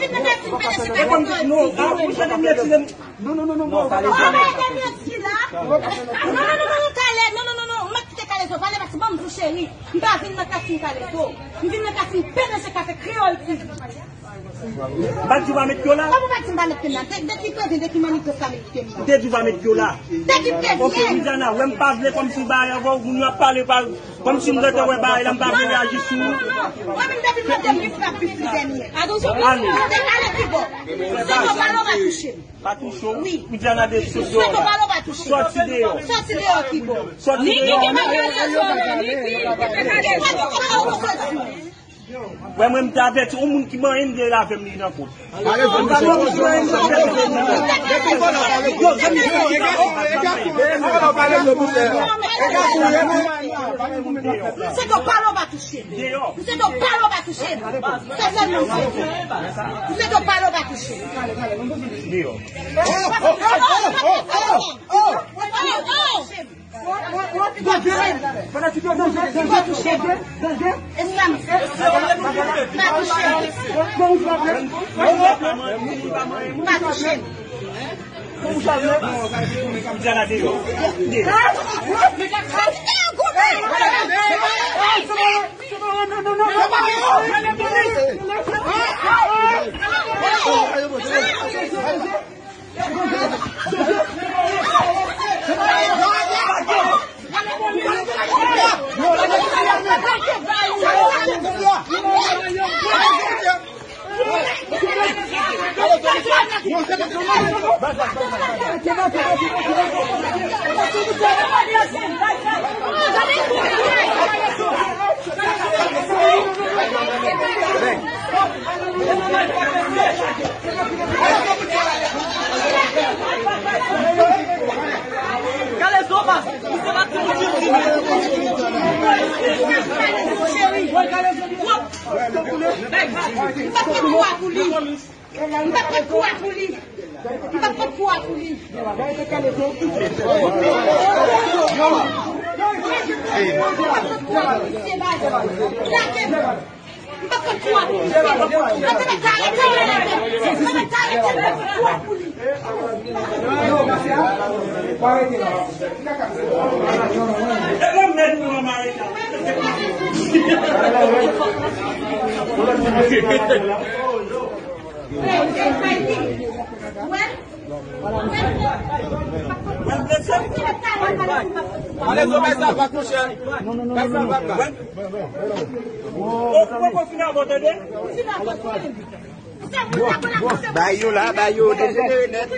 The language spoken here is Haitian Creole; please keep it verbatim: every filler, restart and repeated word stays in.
Vin nan kasin, pa nan se kasin. Non, non, non, non, non, Kalezo. Non, non, non, non, non, Kale-, non, non, non, non, m ap kite Kalezo pale, paske ban m di w cheri. M pa vin nan kasin Kalezo. M vin nan kasin P D G Kafe Kreyòl T V. M pa t di w pa met pye w la. Kòman w pa t di m pa met pye m la? De, de ki kote, de ki manifesta m met pye m la? M te di w pa met pye w la. De ki premye? Ok, Widiana, wè m pa vle kòmsi bagay ankò, moun yo ap pale pa, kòmsi m gentan wè bagay la, m pa vle reyaji sou ou. Non, non, non, non. Mwen menm depi m mande m li frap bis li dènye. Atansyon, ale. Ale ki bò? Se bò, pa lò pa touche m. Pa touche w. Wi. Widiana de sot deyò la. Soti deyò. Soti deyò ki bò? Soti deyò. Wè mwen m te avèti yon moun ki manyen m gen lave m li nan kont. Yo, zanmi, se yon moun ki manyen m. Msye Dopalo pa touche m. Msye Dopalo pa touche m. Se sèlman sa. Msye Dopalo pa touche m. Danje! Danje! Danje! Danje! Pa touche m. Pa touche m. Pa touche m. M pa pran kou a pou li. M pa pran kou a pou li. M pa pran kou a pou li. M pa pran kou a pou li. Lage m. M pa pran kou a pou li. Mwen te mèt arete l, mwen pran kou a pou li. Kalezo, bay sa bak, monchè. Bay sa bak la. Ou poko fin abò, tande? Bay yo la, bay yo, dejenere nèt.